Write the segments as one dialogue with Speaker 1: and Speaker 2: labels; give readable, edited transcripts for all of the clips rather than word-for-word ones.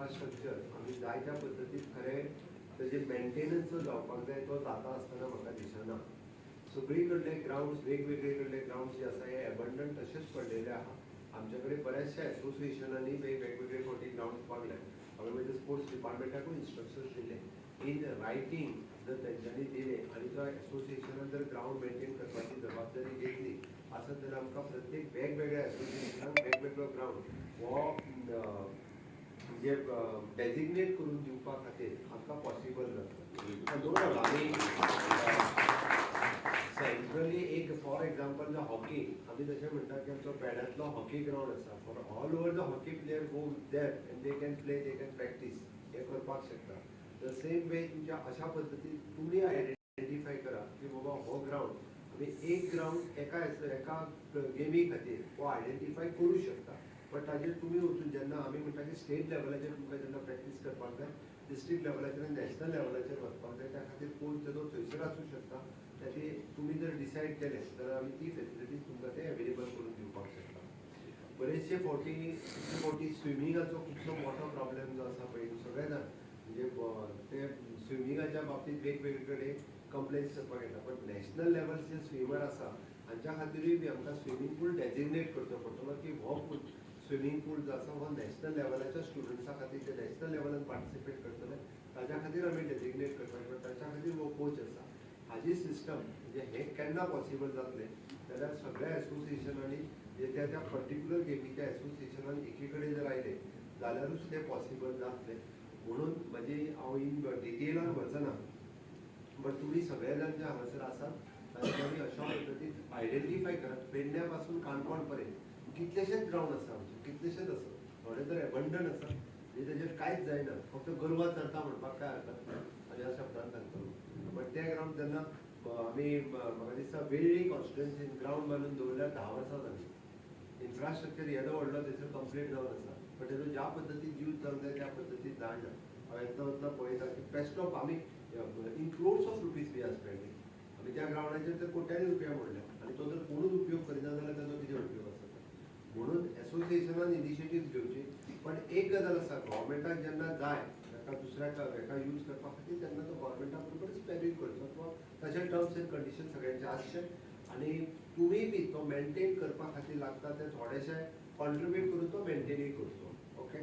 Speaker 1: Infrastructure आमी जाय त्या पद्दतीन खरें तेजे मेंटेनन्स जो जावपाक जाय तो जाता आसतना म्हाका दिसना. सगळी कडले ग्रावंड्स, वेगवेगळे कडले ग्रावंड्स जे आसा हे एबंडंट तशेंच पडलेले आहा. आमचे कडेन बऱ्याचशा एसोसिएशनांनी वेगवेगळे फावटी ग्रावंड्स मागले. हांवें म्हज्या स्पोर्ट्स डिपार्टमेंटाकूय इन्स्ट्रक्शन्स दिले इन रायटींग, जर तेंच्यांनी दिले आनी तो एसोसिएशनान जर ग्रावंड मेंटेन करपाची जबाबदारी घेतली आसत जाल्यार आमकां प्रत्येक वेगवेगळ्या एसोसिएशनाक वेगवेगळो ग्रावंड हो म्हणजे डेजिग्नेट करून दिवपा खातीर आमकां पॉसिबल जातलें. नो डावट आमी सेंट्रली एक फॉर एग्जाम्पल जो हॉकी आमी जशें म्हणटात की आमचो पेड्यांतलो हॉकी ग्रावंड आसा, for all over the hockey player go there and they can play, they can practice, हे करपाक शकता. The same वे तुमच्या अशा पद्दतीन तुमी आयडेंटिफाय करा की बाबा हो ग्रावंड आमी एक ग्रावंड एका एका गेमी खातीर हो आयडेंटिफाय करूं शकता. बट ताजेर तुमी वचून जेन्ना आमी म्हणटा की स्टेट लेवलाचेर तुमकां जेन्ना प्रॅक्टीस करपाक जाय, डिस्ट्रिक्ट लेवलाचेर आनी नॅशनल लेवलाचेर वचपाक जाय, त्या खातीर कोच जो थंयसर आसूं शकता. ताची तुमी जर डिसायड केलें जाल्यार आमी ती फेसिलिटीज तुमकां ते अवेलेबल करून दिवपाक शकता. बरेचशे फावटी फावटी स्विमिंगाचो खुबसो मोठो प्रॉब्लेम जो आसा पळय, सगळे जाण म्हणजे ते स्विमिंगाच्या बाबतींत वेगवेगळे कडेन कंप्लेन्स करपाक येता. बट नॅशनल लेवलचे स्विमर आसा हांच्या खातीरूय बी आमकां स्विमींग पूल डेजिग्नेट करचो पडटलो की हो पूल स्विमींग पूल जो आसा हो नॅशनल लेवलाच्या स्टुडंट्सां खातीर जे नॅशनल लेवलान पार्टिसिपेट करतले ताच्या खातीर आमी डेजिग्नेट करपाक पडटा. ताच्या खातीर हो कोच आसा. हाजी सिस्टम म्हणजे हे केन्ना पॉसिबल जातलें जाल्यार सगळ्या एसोसिएशनांनी जे त्या त्या पर्टिक्युलर गेमीच्या एसोसिएशनान एकी कडेन जर आयले जाल्यारूच तें पॉसिबल जातलें. म्हणून म्हजी हांव इन डिटेलान वचना, बट तुमी सगळे जाण जे हांगासर आसात तांच्यांनी अशा पद्दतीन आयडेंटिफाय करात. पेडण्या पासून काणकोण पर्यंत कितलेशेच ग्रावंड आसा आमचे, कितलेशेच आसा, थोडे तर एबंडन आसा म्हणजे तेजेर कांयच जायना, फक्त गोरवां चरता म्हणपाक काय हरकत ना म्हज्या शब्दान सांगतलो. बट ते ग्रावंड जेन्ना आमी म्हाका दिसता वेळ्ळी कॉन्स्टिट्युएन्सीन ग्रावंड बांदून दवरल्यार 10 वर्सां जालीं. इन्फ्रास्ट्रक्चर येदो व्हडलो थंयसर कंप्लीट जावन आसा, बट तेजो ज्या पद्दतीन यूज जावंक जाय त्या पद्दतीन जायना. हांव येतना वतना पळयता की बेस्ट ऑफ आमी in crores of rupees we are spending. आमी त्या ग्रावंडाचेर तर कोट्यांनी रुपया मोडल्या आनी तो जर कोणूच उपयोग करिना जाल्यार ताजो कितें उपयोग आसा. म्हणून एसोसिएशनान इनिशिएटीव घेवची. पण एक गजाल आसा, गव्हर्मेंटाक जेन्ना जाय ताका दुसऱ्या हेका यूज करपा खातीर तेन्ना तो गव्हर्मेंटा बरोबर स्पेरींग करचो किंवा ताचे टर्म्स एंड कंडिशन सगळ्यांचे आसचे आनी तुमी बी तो मेंटेन करपा खातीर लागता ते थोडेशे कॉन्ट्रिब्यूट करून तो मेंटेनूय करचो. ओके,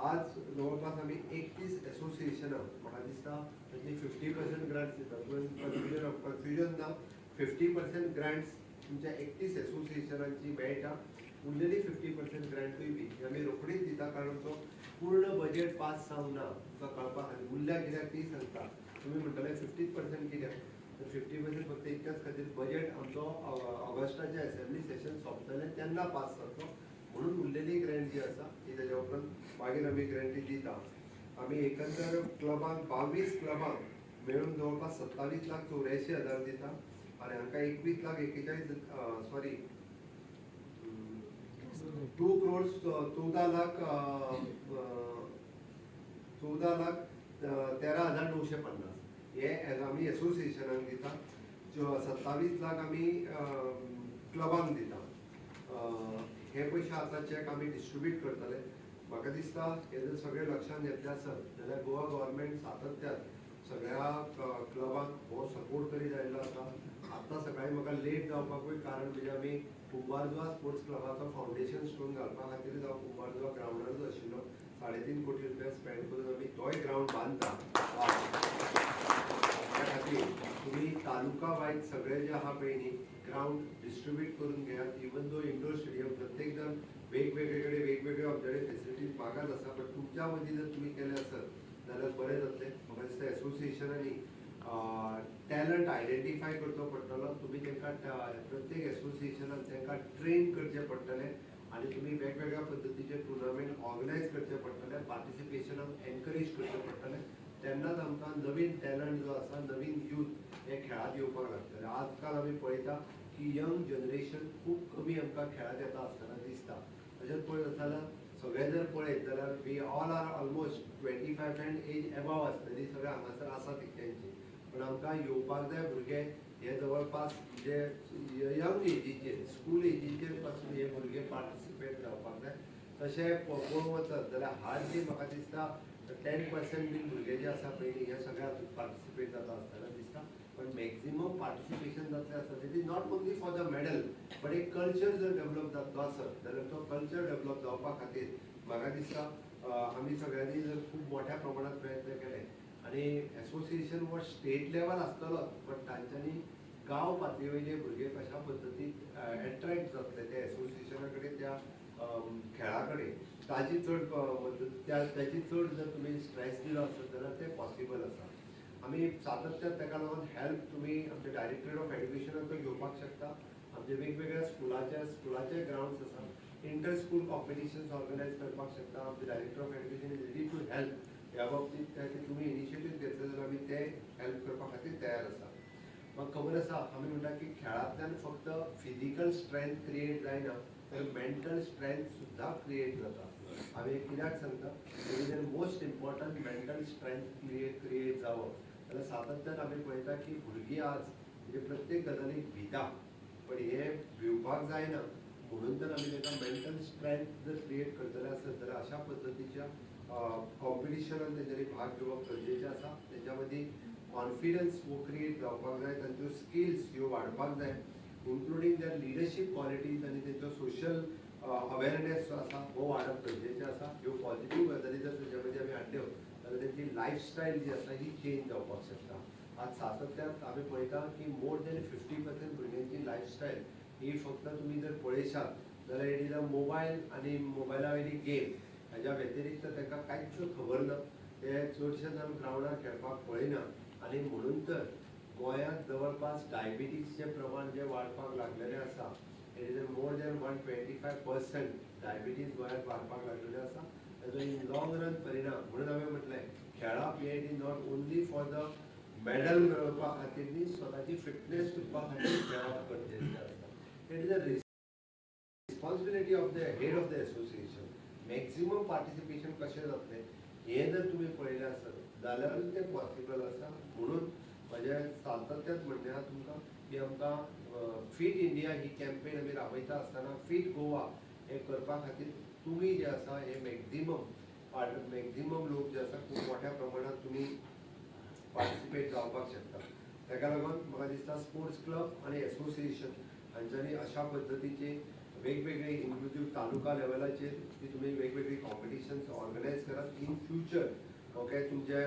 Speaker 1: आज जवळपास आमी 31 एसोसिएशनां म्हाका दिसता तांची 50% ग्रांट्स दिता. कन्फ्युजन कन्फ्युजन ना, 50% ग्रांट्स तुमच्या 31 एसोसिएशनांची मेळटा. उरलेली 50% ग्रांटूय बी आमी रोखडीच दिता, कारण तो पूर्ण बजेट पास जावंक ना तुमकां कळपा खातीर. उरल्या कित्याक ती सांगता. तुमी म्हणटले 50% कित्याक, तर 50% फक्त इतक्याच खातीर बजेट आमचो ऑगस्टाचें असेंब्ली सेशन सोंपतलें तेन्ना पास जातलो, म्हणून उरलेली ग्रँट जी आसा ती तेज्या उपरांत मागीर आमी ग्रँटी दिता. आमी एकंदर क्लबांक 22 क्लबांक मेळून जवळपास 27,84,000 दिता आनी हांकां 21,41,00 सॉरी 2 crores 14,13,950 हे आमी एसोसिएशनाक दिता. 27 लाख आमी क्लबांक दिता. हे पयशे आतां चॅक आमी डिस्ट्रिब्यूट करतले. म्हाका दिसता हे जर सगळे लक्षांत घेतले आसत जाल्यार गोवा गव्हर्मेंट सातत्यान सगळ्या क्लबांक हो सपोर्ट करीत आयिल्लो आसा. आतां सकाळीं म्हाका लेट जावपाकूय कारण म्हणजे आमी कुंभारजुआ स्पोर्ट्स क्लबाचो फावंडेशन स्टोन घालपा खातीर हांव कुंभारजुआ ग्रावंडारूच आशिल्लो. 3.5 कोटी रुपया स्पेंड करून आमी तोय ग्रावंड बांदता. त्या खातीर तुमी तालुका वायज सगळे जे आहा पळय न्ही ग्रावंड डिस्ट्रिब्यूट करून घेयात. इवन दो इंडोर स्टेडियम प्रत्येक जाण वेगवेगळे कडेन वेगवेगळे आमचे कडेन फेसिलिटीज मागत आसा, बट तुमच्या मदीं जर तुमी केलें आसत जाल्यार बरें जातलें. म्हाका दिसता एसोसिएशनांनी टॅलंट आयडेंटिफाय करचो पडटलो. तुमी तांकां प्रत्येक एसोसिएशनान तांकां ट्रेन करचें पडटलें आनी तुमी वेगवेगळ्या पद्दतीचे टुर्नामेंट ऑर्गनायज करचे पडटले, पार्टिसिपेशनाक एनकरेज करचें पडटलें. तेन्नाच आमकां नवीन टॅलंट जो आसा, नवीन यूथ हे खेळांत येवपाक लागतले. आजकाल आमी पळयता की यंग जनरेशन खूब कमी आमकां खेळांत येता आसतना दिसता. तशेंच पळयत आसतना सगळे जर पळयत जाल्यार we all are almost 25 and age above आसतली सगळे हांगासर आसा तितक्यांची. पण आमकां येवपाक जाय भुरगे हे जवळपास जे यंग एजीचेर, स्कूल एजीचेर पासून हे भुरगे पार्टिसिपेट जावपाक जाय. तशें पळोवंक वचत जाल्यार हार्डली म्हाका दिसता 10% बीन भुरगे जे आसा पळय न्ही हे सगळ्या हातूंत पार्टिसिपेट जाता आसतना दिसता. पण मॅक्झिमम पार्टिसिपेशन जातलें आसता it is not only for the medal but एक कल्चर जर डेवलप जातलो आसत जाल्यार तो कल्चर डेवलप जावपा खातीर म्हाका दिसता आमी सगळ्यांनी जर खूब मोठ्या प्रमाणात प्रयत्न केले आनी एसोसिएशन हो स्टेट लेवल आसतलोच बट तांच्यांनी गांव पातळी वयले भुरगे कशा पद्दतीन एट्रॅक्ट जातले त्या एसोसिएशना कडेन त्या खेळा कडेन ताजी चड मदत ताजी चड जर तुमी स्ट्रेस दिलो आसत जाल्यार तें पॉसिबल आसा. आमी सातत्यान ताका लागून हेल्प तुमी आमच्या डायरेक्टरेट ऑफ एड्युकेशनाचो घेवपाक शकता. आमचे वेगवेगळ्या स्कुलाचे ग्रावंड्स आसा, इंटर स्कूल कॉम्पिटिशन्स ऑर्गनायज करपाक शकता. आमचे director of education is ready to help ह्या बाबतीत त्या तुमी इनिशिएटीव घेतले जाल्यार आमी ते हेल्प करपा खातीर तयार आसा. म्हाका खबर आसा आमी म्हणटा की खेळांतल्यान फक्त फिजिकल स्ट्रेंथ क्रिएट जायना तर मेंटल स्ट्रेंथ सुद्दां क्रिएट जाता. हांवें कित्याक सांगता, it is most important mental strength create जावप. जाल्यार सातत्यान आमी पळयता की भुरगीं आज म्हणजे प्रत्येक गजालीक भिता, पण हें भिवपाक जायना म्हणून तर आमी ताका मेंटल स्ट्रेंथ जर क्रिएट करतले आसत जाल्यार अशा पद्दतीच्या कॉम्पिटिशनान तेंच्यांनी भाग घेवप गरजेचें आसा. तेंच्या मदीं कॉन्फिडन्स हो क्रिएट जावपाक जाय, तांच्यो स्किल्स ह्यो वाडपाक जाय, इन्क्लुडींग there leadership qualities आनी तेंचो सोशल अवेरनेस जो आसा हो वाडप गरजेचें आसा. ह्यो पॉझिटीव गजाली जर तेंच्या मदीं आमी हाडल्यो जाल्यार तेंची लायफस्टायल जी आसा ही चेंज जावपाक शकता. आज सातत्यान आमी पळयता की मोर दॅन 50% भुरग्यांची लायफस्टायल ही फक्त तुमी जर पळयशात जाल्यार it is a mobile आनी मोबायला वयली गेम, हाज्या व्यतिरिक्त तांकां कांयच खबर ना. ते चडशे जाण ग्रावंडार खेळपाक पळयना आनी म्हणून तर गोंयांत जवळपास डायबिटीजचें प्रमाण जें वाडपाक लागलेलें आसा it is more than 125% diabetes गोंयांत वाडपाक लागलेलें आसा. ताजो इन लॉंग रन परिणाम म्हणून हांवें म्हटलें खेळप हें it is not only for the medal मेळोवपा खातीर न्ही, स्वताची फिटनेस उरपा खातीर खेळप गरजेचें आसता. It is a responsibility of the head of the association. Maximum participation कशें जातलें हें जर तुमी पळयलें आसत जाल्यारूच तें पॉसिबल आसा. म्हणून म्हजें सातत्यान म्हणणें आसा तुमकां की आमकां फिट इंडिया ही कॅम्पेन आमी राबयता आसतना फिट गोवा हें करपा खातीर तुमी जे आसा हे मॅक्झिमम लोक जे आसा खूब मोठ्या प्रमाणात तुमी पार्टिसिपेट जावपाक शकता. ताका लागून म्हाका दिसता स्पोर्ट्स क्लब आनी एसोसिएशन हांच्यांनी अशा पद्दतीचे वेगवेगळे इन्क्लुजीव तालुका लेवलाचेर ती तुमी वेगवेगळी कॉम्पिटिशन्स ऑर्गनायज करात. इन फ्युचर ओके तुमचे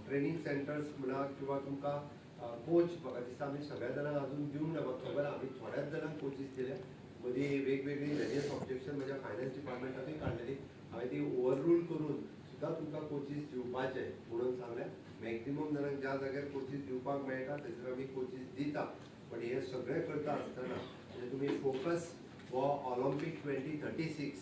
Speaker 1: ट्रेनींग सेंटर्स म्हणा किंवा तुमकां कोच, म्हाका दिसता आमी सगळ्या जाणांक अजून दिवंक ना, म्हाका खबर आमी थोड्याच जाणांक कोचीस दिल्या. मदीं वेगवेगळी वेरियस ऑब्जेक्शन म्हज्या फायनान्स डिपार्टमेंटानूय काडलेली, हांवें ती ओवररूल करून सुद्दां तुमकां कोचीस दिवपाचे म्हणून सांगलें. मॅक्झिमम जाणांक ज्या जाग्यार कोचीस दिवपाक मेळटा थंयसर आमी कोचीस दिता. पण हें सगळें करता आसतना म्हणजे तुमी फोकस हो ऑलिम्पीक 2036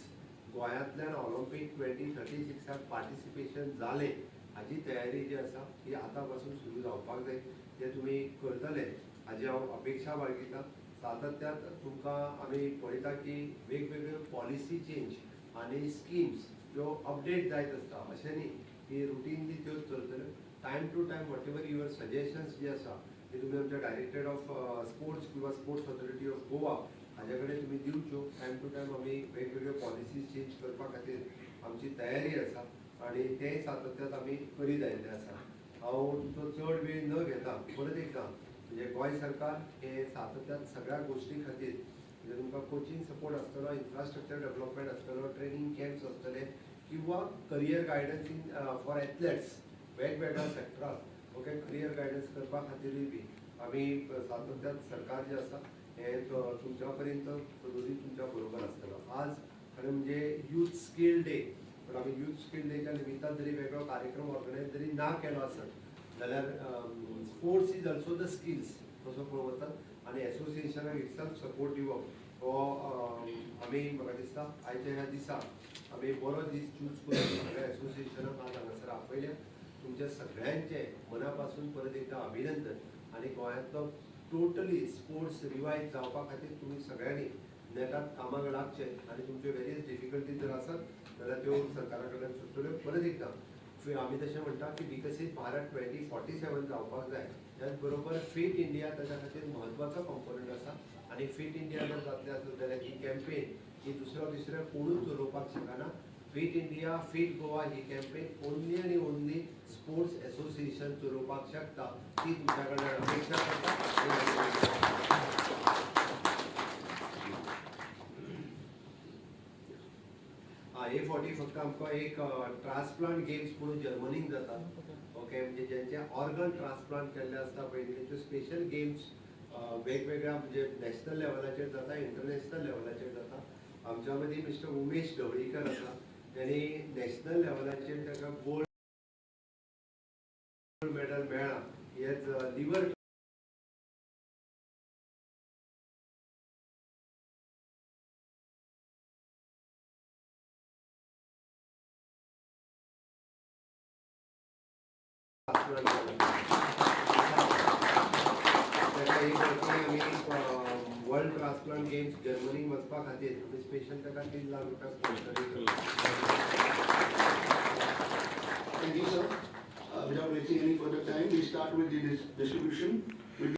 Speaker 1: गोंयांतल्यान ऑलिम्पीक 2036 पार्टिसिपेशन जालें हाजी तयारी जी आसा ती आतां पासून सुरू जावपाक जाय. ते तुमी करतले हाजी हांव अपेक्षा बाळगिता. सातत्यान तुमकां आमी पळयता की वेगवेगळ्यो पॉलिसी चेंज आनी स्किम्स ज्यो अपडेट जायत आसता, अशें न्ही की रुटीनली त्योच चलतल्यो. Time to time whatever your suggestions जे आसा ते तुमी आमच्या डायरेक्टरेट ऑफ स्पोर्ट्स किंवा स्पोर्ट्स ऑथॉरिटी ऑफ गोवा हाज्या कडेन तुमी दिवच्यो. टायम टू टायम आमी वेगवेगळ्यो पॉलिसीज चेंज करपा खातीर आमची तयारी आसा आनी तें सातत्यान आमी करीत आयिल्लें आसा. हांव तुमचो चड वेळ न घेता परत एकदां म्हणजे गोंय सरकार हे सातत्यान सगळ्या गोश्टी खातीर म्हणजे तुमकां कोचिंग सपोर्ट आसतलो, इन्फ्रास्ट्रक्चर डेव्हलपमेंट आसतलो, ट्रेनींग कॅम्प्स आसतले किंवा career guidance in for athletes वेगवेगळ्या सेक्टरात ओके करियर गायडन्स करपा खातीरूय बी आमी सातत्यान सरकार जें आसा हें तुमच्या पर्यंत सदोदीत तुमच्या बरोबर आसतलो. आज खरें म्हणजे यूथ स्कील डे, पण आमी यूथ स्कील डेच्या निमित्तान जरी वेगळो कार्यक्रम ऑर्गनायज जरी ना केलो आसत जाल्यार sports is also the skills तसो पळोवंक वतात आनी एसोसिएशनाक इटसेल्फ सपोर्ट दिवप हो आमी म्हाका दिसता आयच्या ह्या दिसा आमी बरो दीस चूज करून सगळ्या एसोसिएशनाक आज हांगासर आपयल्या. तुमच्या सगळ्यांचें मना पासून परत एकदां अभिनंदन आनी गोंयांतलो टोटली स्पोर्ट्स रिवायज जावपा खातीर तुमी सगळ्यांनी नेटात कामाक लागचें आनी तुमच्यो वेरियस डिफिकल्टी जर आसत जाल्यार त्यो सरकारा कडल्यान सुट्टल्यो. परत एकदां आमी तशें म्हणटा की विकसीत भारत 2047 जावपाक जाय, त्याच बरोबर फिट इंडिया ताच्या खातीर म्हत्वाचो कॉम्पोनंट आसा आनी फिट इंडिया जर जातलें आसत जाल्यार ही कॅम्पेन ही दुसऱ्या तिसऱ्या कोणूच चलोवपाक शकना. फिट इंडिया फिट गोवा ही कॅम्पेन ओनली आनी ओनली स्पोर्ट्स एसोसिएशन चलोवपाक शकता, ती तुमच्या कडल्यान अपेक्षा करता. हे फावटी फक्त आमकां एक ट्रान्सप्लांट गेम्स म्हणून जर्मनीक जाता. ओके, म्हणजे ज्यांचे ऑर्गन ट्रान्सप्लांट केल्ले आसता पळय तेंच्यो स्पेशल गेम्स वेगवेगळ्या म्हणजे नॅशनल लेवलाचेर जाता, इंटरनॅशनल लेवलाचेर जाता. आमच्या मदीं मिस्टर उमेश ढवळीकर आसा, तांणी नॅशनल लेवलाचेर ताका गोल्ड मेडल मेळ्ळां. हेच लिवर ताका एक फावटी आमी वर्ल्ड ट्रान्सप्लांट गेम्स जर्मनीक वचपा खातीर आमी स्पेशल ताका 3 लाख रुपया स्पॉन्सरींग करता.
Speaker 2: Thank you, sir. Without wasting any further time, we start with the distribution. With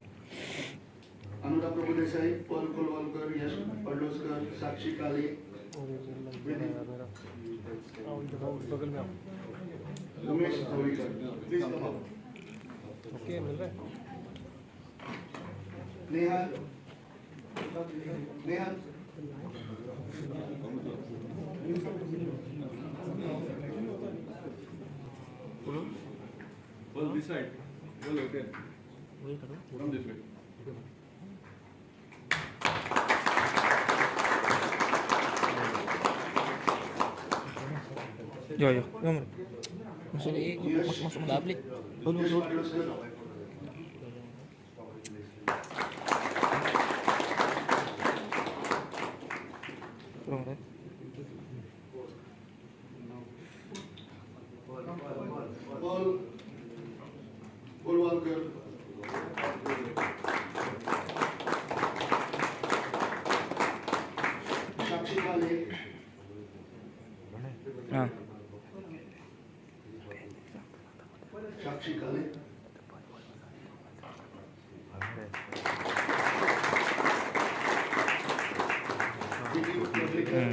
Speaker 2: Anuradha Prabhudesai, Paul Kolwalkar, Yash Padloskar, Sakshi Kale, Umesh Dhavalikar. Please come up.
Speaker 3: Okay, मिल रहा है.
Speaker 2: Neha, Neha.
Speaker 4: Well, this side. Well, okay. Come this way.
Speaker 3: Yo, yo, yo. Masuk, masuk, masuk, masuk.
Speaker 2: Masuk. Paul Golwalkar, Sakshi Kale, Sakshi Kale, Dilip Padlekar,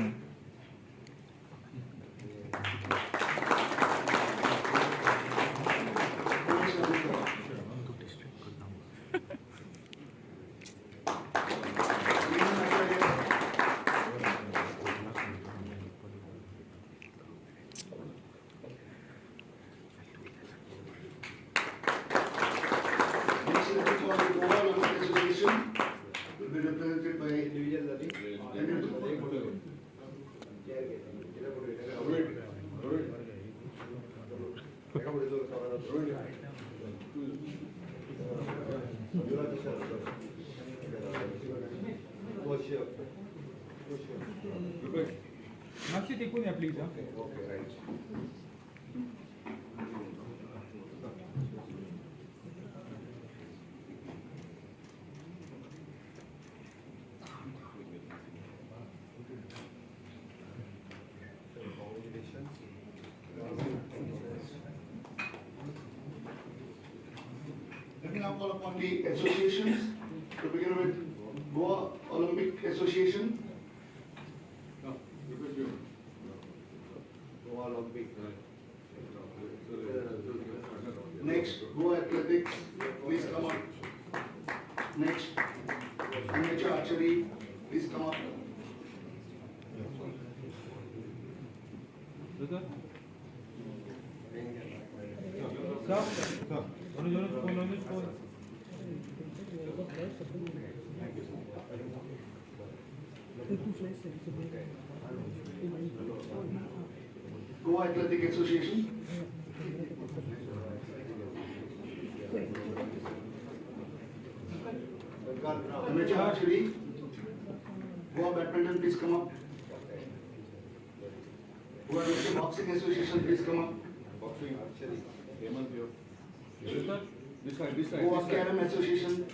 Speaker 2: will be represented by
Speaker 1: individual
Speaker 4: please.
Speaker 1: Okay, right.
Speaker 2: Let me now call upon the associations. To begin with, Goa Olympic Association.
Speaker 4: No,
Speaker 1: Goa Olympic.
Speaker 2: Next, Goa Athletics, please come up. Next, Amateur Archery, please come up.
Speaker 4: Sir,
Speaker 2: Goa Athletic Association. Amateur Archery, Goa Badminton, please come up. Goa Boxing Association, please come up.
Speaker 4: Boxing, archery, Hemant here. This side, this side.
Speaker 2: Goa Carrom Association.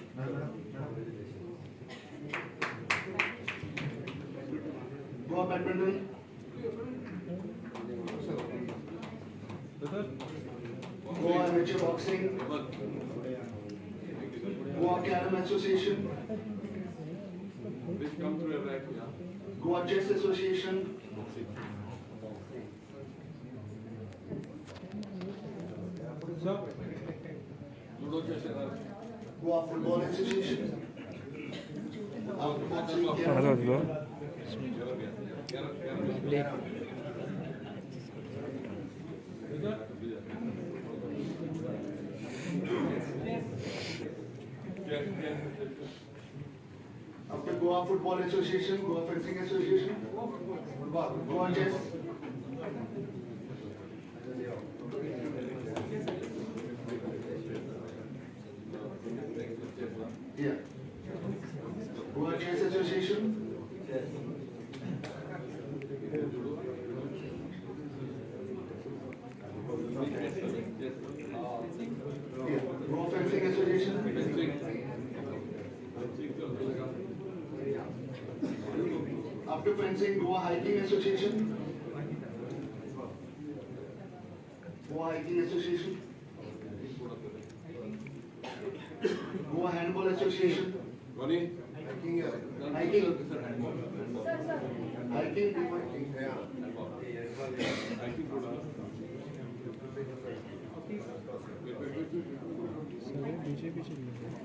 Speaker 2: Goa Badminton. Goa Amateur Boxing. Goa Carrom Association.
Speaker 4: Please come to your right, yeah.
Speaker 2: Goa Chess Association. Goa Football Association. After boxing, after Goa Football Association, Goa Fencing Association, Goa Chess. Yeah. Goa Chess Association. Yeah. Goa Fencing Association. After fencing, Goa Hiking Association. Goa Hiking Association. Goa Handball Association.
Speaker 1: Hiking.
Speaker 2: Hiking. Hiking.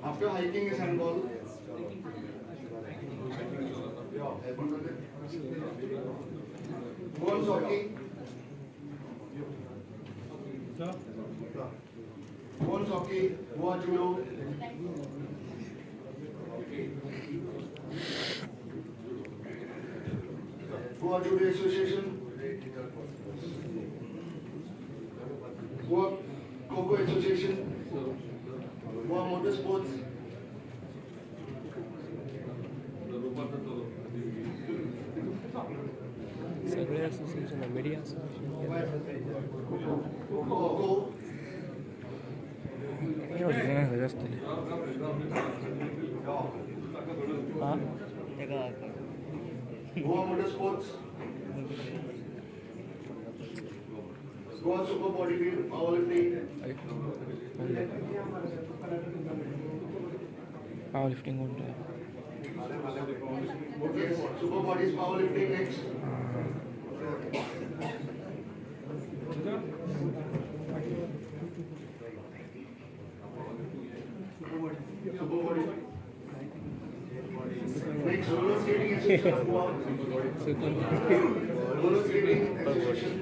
Speaker 2: After hiking is handball. Goa hockey. Goa hockey, Goa judo. Goa Judo Association. Goa Kho-Kho Association. Goa Motorsports.
Speaker 3: सगळे association, media association.
Speaker 2: Kho-Kho.
Speaker 3: जास्त हां
Speaker 2: Goa Motorsports. Goa Super Bodybuilding, Powerlifting.
Speaker 3: Power lifting कोणतं आहे?
Speaker 2: Yes, Super Bodies Powerlifting next. Super Body. Next, Roller Skating Association of Goa. Roller Skating Association.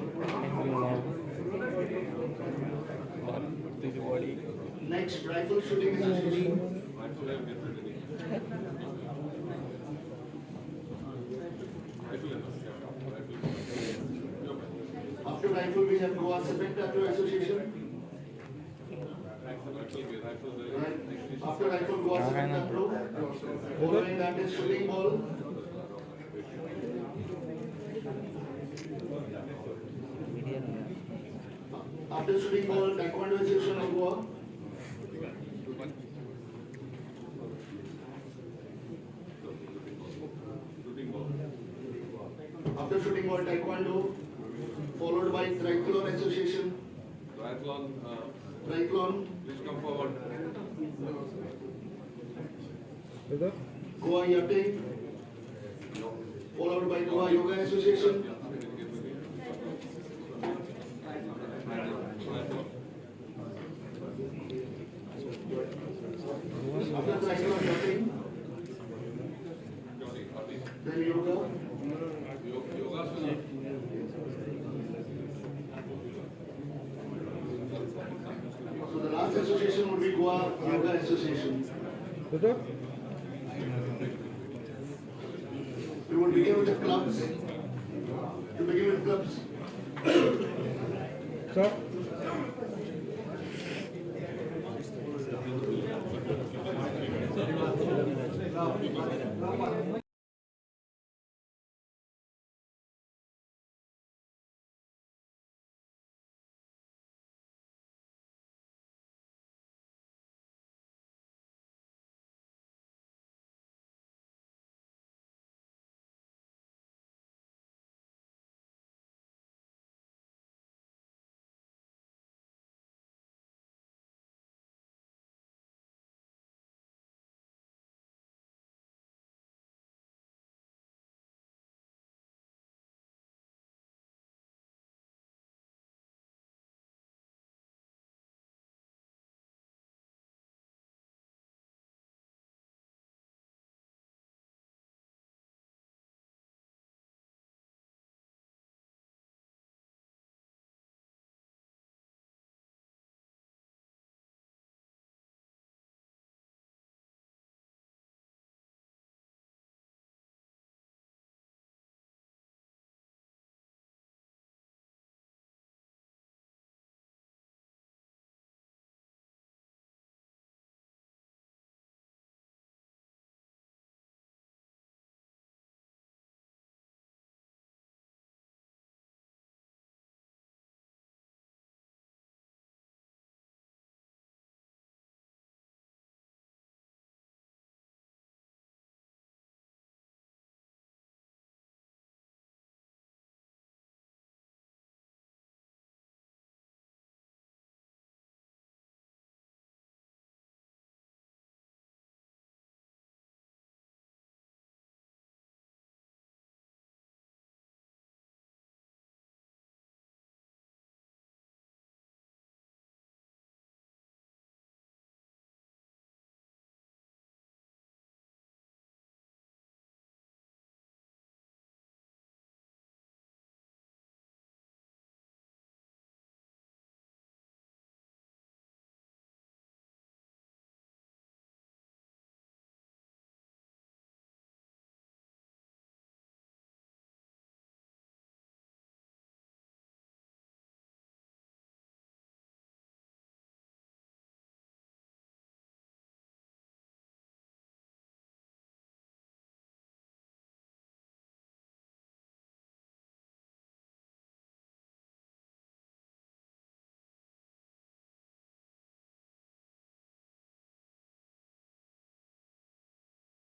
Speaker 2: Next, Rifle Shooting Association. After rifle, we have Goa Sepak Takraw Association. Right. After rifle, Goa Sepak Takraw. Following that is shooting ball. After shooting ball, Taekwondo Association of Goa. After shooting ball, Taekwondo, followed by Triathlon Association.
Speaker 4: Triathlon.
Speaker 2: Triathlon.
Speaker 4: Please come forward.
Speaker 2: Goa Yachting, followed by Goa Yoga Association. After Triathlon, Yachting, then Yoga. So the last association would be Goa Yoga Association. We would begin with the clubs. To begin with clubs.
Speaker 3: Sir?